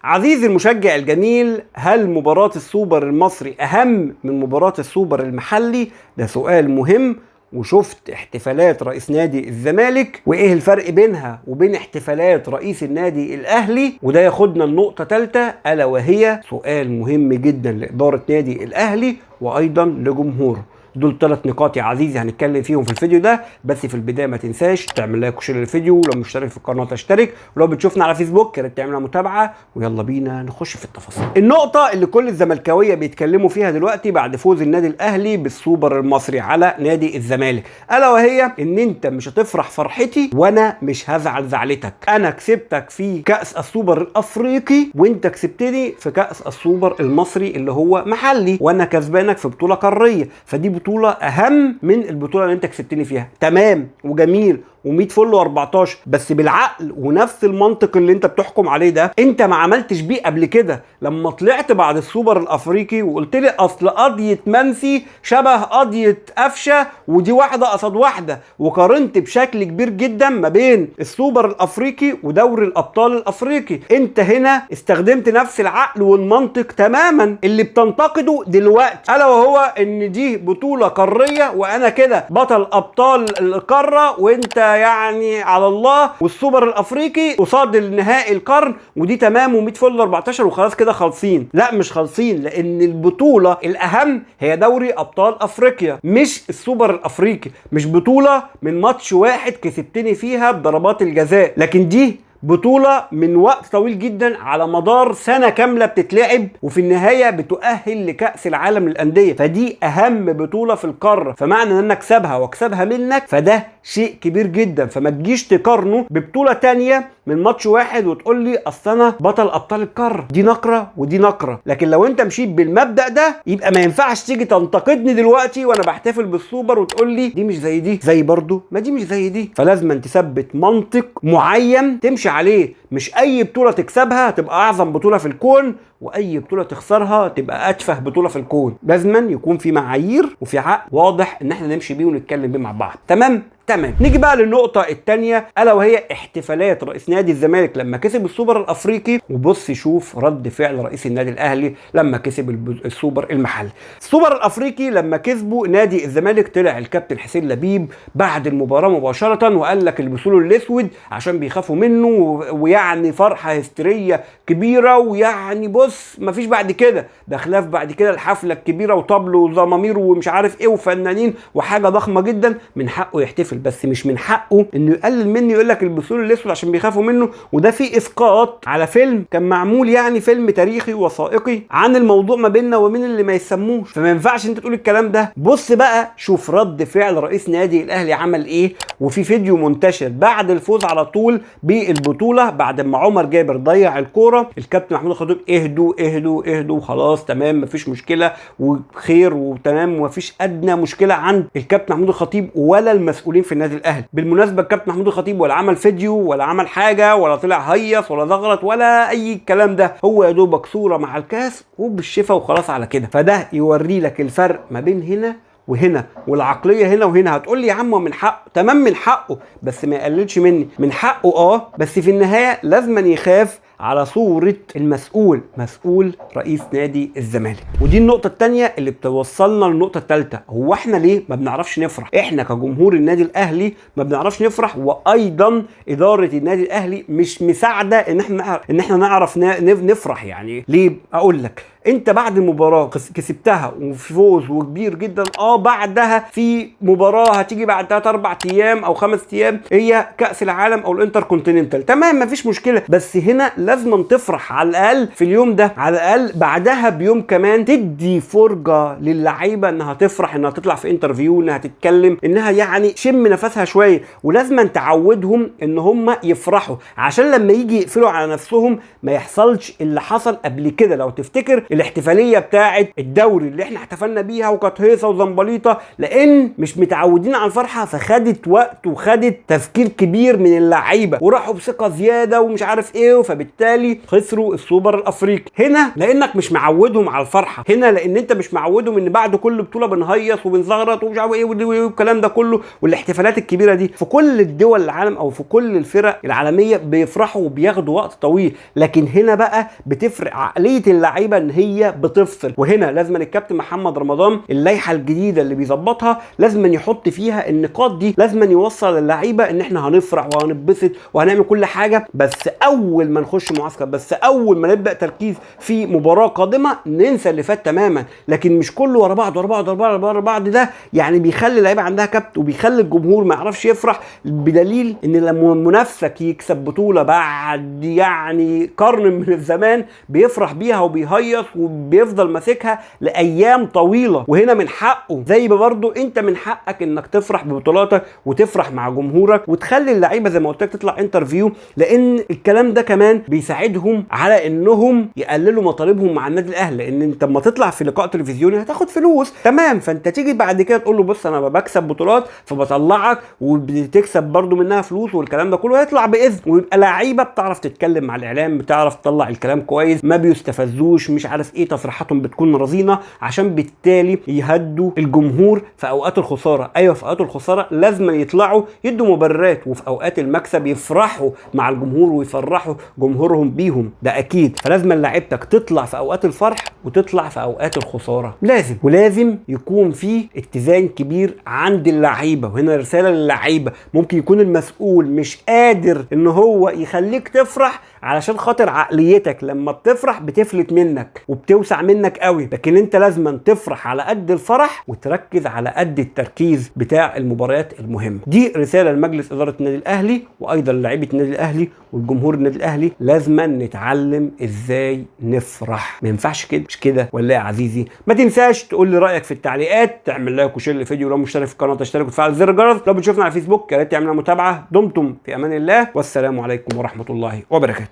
عزيزي المشجع الجميل، هل مباراة السوبر المصري أهم من مباراة السوبر المحلي؟ ده سؤال مهم. وشفت احتفالات رئيس نادي الزمالك وايه الفرق بينها وبين احتفالات رئيس النادي الاهلي؟ وده ياخدنا النقطة ثالثة، الا وهي سؤال مهم جدا لإدارة نادي الاهلي وايضا لجمهوره. دول 3 نقاط يا عزيزي هنتكلم فيهم في الفيديو ده. بس في البداية ما تنساش تعمل like و share للفيديو، ولو مشترك في القناة تشترك، ولو بتشوفنا على فيسبوك يا ريت تعملها متابعه. ويلا بينا نخش في التفاصيل. النقطة اللي كل الزملكاويه بيتكلموا فيها دلوقتي بعد فوز النادي الاهلي بالسوبر المصري على نادي الزمالك، الا وهي ان انت مش هتفرح فرحتي وانا مش هزعل زعلتك. انا كسبتك في كاس السوبر الافريقي وانت كسبتني في كاس السوبر المصري اللي هو محلي، وانا كسبانك في بطوله قارية، فدي بطولة أهم من البطولة اللي أنت كسبتني فيها. تمام وجميل و100 فل و14، بس بالعقل ونفس المنطق اللي انت بتحكم عليه ده انت ما عملتش بيه قبل كده لما طلعت بعد السوبر الافريقي وقلت لي اصل قضية منسي شبه قضية قفشه ودي واحدة قصاد واحدة، وقارنت بشكل كبير جدا ما بين السوبر الافريقي ودوري الابطال الافريقي. انت هنا استخدمت نفس العقل والمنطق تماما اللي بتنتقده دلوقتي، الا وهو ان دي بطوله قارية وانا كده بطل ابطال القارة وانت يعني على الله، والسوبر الافريقي قصاد النهائي القرن ودي تمام و100 فل 14 وخلاص كده خالصين. لا مش خالصين، لان البطولة الاهم هي دوري ابطال افريقيا مش السوبر الافريقي، مش بطوله من ماتش واحد كسبتني فيها بضربات الجزاء، لكن دي بطولة من وقت طويل جدا على مدار سنة كاملة بتتلعب، وفي النهاية بتؤهل لكأس العالم للأندية، فدي أهم بطولة في القارة. فمعنى ان انا اكسبها واكسبها منك فده شيء كبير جدا، فما تجيش تقارنه ببطولة تانية من ماتش واحد وتقول لي اصل انا بطل ابطال القارة. دي نقرة ودي نقرة. لكن لو انت مشيت بالمبدأ ده يبقى ما ينفعش تيجي تنتقدني دلوقتي وانا بحتفل بالسوبر وتقول لي دي مش زي دي، زي برضو ما دي مش زي دي. فلازم تثبت منطق معين تمشي عليه، مش اي بطولة تكسبها تبقى اعظم بطولة في الكون واي بطولة تخسرها تبقى اتفه بطولة في الكون. لازما يكون في معايير وفي عقل واضح ان احنا نمشي بيه ونتكلم بيه مع بعض. تمام تمام. نيجي بقى للنقطة الثانية، الا وهي احتفالات رئيس نادي الزمالك لما كسب السوبر الافريقي، وبص شوف رد فعل رئيس النادي الاهلي لما كسب السوبر المحلي. السوبر الافريقي لما كسبوا نادي الزمالك طلع الكابتن حسين لبيب بعد المباراة مباشرة وقال لك البسوا له الاسود عشان بيخافوا منه، ويعني فرحة هستيرية كبيرة، ويعني بص مفيش بعد كده، ده خلاف بعد كده الحفلة الكبيرة وطبل وزمامير ومش عارف ايه وفنانين وحاجة ضخمة جدا. من حقه يحتفل، بس مش من حقه انه يقلل مني يقول لك البسوا له الاسود عشان بيخافوا منه. وده في اسقاط على فيلم كان معمول، يعني فيلم تاريخي وثائقي عن الموضوع ما بيننا وبين اللي ما يسموش، فما ينفعش انت تقول الكلام ده. بص بقى شوف رد فعل رئيس نادي الاهلي عمل ايه، وفي فيديو منتشر بعد الفوز على طول بالبطولة بعد ما عمر جابر ضيع الكورة، الكابتن محمود الخطيب اهدوا اهدوا اهدوا خلاص تمام مفيش مشكلة وخير وتمام ومفيش ادنى مشكلة عند الكابتن محمود الخطيب ولا المسؤولين في النادي الاهلي. بالمناسبة الكابتن محمود الخطيب ولا عمل فيديو ولا عمل حاجة ولا طلع هيص ولا زغرط ولا اي الكلام ده، هو يا دوبك صوره مع الكاس وبالشفا وخلاص على كده. فده يوري لك الفرق ما بين هنا وهنا والعقلية هنا وهنا. هتقول لي يا عم من حقه، تمام من حقه، بس ما يقللش مني، من حقه بس في النهاية لازم يخاف على صورة المسؤول، مسؤول رئيس نادي الزمالك. ودي النقطة التانية اللي بتوصلنا للنقطة التالتة، هو احنا ليه ما بنعرفش نفرح؟ احنا كجمهور النادي الاهلي ما بنعرفش نفرح، وايضا ادارة النادي الاهلي مش مساعدة ان احنا نعرف نفرح. يعني ليه؟ اقول لك، انت بعد المباراة كسبتها وفوز وكبير جدا، بعدها في مباراة هتيجي بعد 3 4 ايام او 5 ايام هي كأس العالم او الانتر كونتيننتال، تمام مفيش مشكلة، بس هنا لازم تفرح على الاقل في اليوم ده، على الاقل بعدها بيوم كمان تدي فرجة للعيبة انها تفرح، انها تطلع في interview، انها تتكلم، انها يعني شم نفسها شوية. ولازم تعودهم ان هم يفرحوا عشان لما يجي يقفلوا على نفسهم ما يحصلش اللي حصل قبل كده. لو تفتكر الاحتفالية بتاعه الدوري اللي احنا احتفلنا بيها وكانت هيصه وزمبليطه، لان مش متعودين على الفرحة، فخدت وقت وخدت تفكير كبير من اللعيبة وراحوا بثقة زيادة ومش عارف ايه، فبالتالي خسروا السوبر الافريقي. هنا لانك مش معودهم على الفرحة، هنا لان انت مش معودهم ان بعد كل بطوله بنهيص وبنزغرط ومش عارف ايه والكلام ده كله والاحتفالات الكبيرة دي. في كل الدول العالم او في كل الفرق العالمية بيفرحوا وبياخدوا وقت طويل، لكن هنا بقى بتفرق عقلية اللعيبة ان هي بتفصل. وهنا لازم الكابتن محمد رمضان اللائحة الجديدة اللي بيظبطها لازم يحط فيها النقاط دي، لازم يوصل للعيبة ان احنا هنفرح وهنتبسط وهنعمل كل حاجة، بس اول ما نخش معسكر، بس اول ما نبدا تركيز في مباراة قادمة ننسى اللي فات تماما. لكن مش كله ورا بعض ورا بعض ورا بعض ورا بعض، ده يعني بيخلي اللعيبة عندها كبت وبيخلي الجمهور ما يعرفش يفرح، بدليل ان لما منافسك يكسب بطوله بعد يعني قرن من الزمان بيفرح بيها وبيهيص وبيفضل ماسكها لايام طويلة. وهنا من حقه، زي ما برضه انت من حقك انك تفرح ببطولاتك وتفرح مع جمهورك وتخلي اللعيبة زي ما قلت لك تطلع interview، لان الكلام ده كمان بيساعدهم على انهم يقللوا مطالبهم مع النادي الاهلي. لان انت لما تطلع في لقاء تلفزيوني هتاخد فلوس، تمام، فانت تيجي بعد كده تقول له بص انا بكسب بطولات فبطلعك وبتكسب برضو منها فلوس والكلام ده كله، هيطلع باذن، ويبقى لعيبة بتعرف تتكلم مع الاعلام، بتعرف تطلع الكلام كويس، ما بيستفزوش، مش عارف ايه، تصريحاتهم بتكون رزينه، عشان بالتالي يهدوا الجمهور في اوقات الخسارة. ايوه في اوقات الخسارة لازم يطلعوا يدوا مبررات، وفي اوقات المكسب يفرحوا مع الجمهور ويفرحوا جمهورهم بيهم، ده اكيد. فلازم لعيبتك تطلع في اوقات الفرح وتطلع في اوقات الخسارة، لازم، ولازم يكون في اتزان كبير عند اللعيبة. وهنا رسالة للعيبة، ممكن يكون المسؤول مش قادر ان هو يخليك تفرح علشان خاطر عقليتك لما بتفرح بتفلت منك وبتوسع منك قوي، لكن انت لازم تفرح على قد الفرح وتركز على قد التركيز بتاع المباريات المهمة. دي رسالة لمجلس ادارة النادي الاهلي وايضا لعيبة النادي الاهلي والجمهور النادي الاهلي، لازم نتعلم ازاي نفرح، ما ينفعش كده، مش كده ولا يا عزيزي؟ ما تنساش تقول لي رايك في التعليقات، تعمل like و share للفيديو، لو مشترك في القناة تشترك وتفعل زر الجرس، لو بتشوفنا على فيسبوك يا ريت تعمل متابعه. دمتم في امان الله، والسلام عليكم ورحمة الله وبركاته.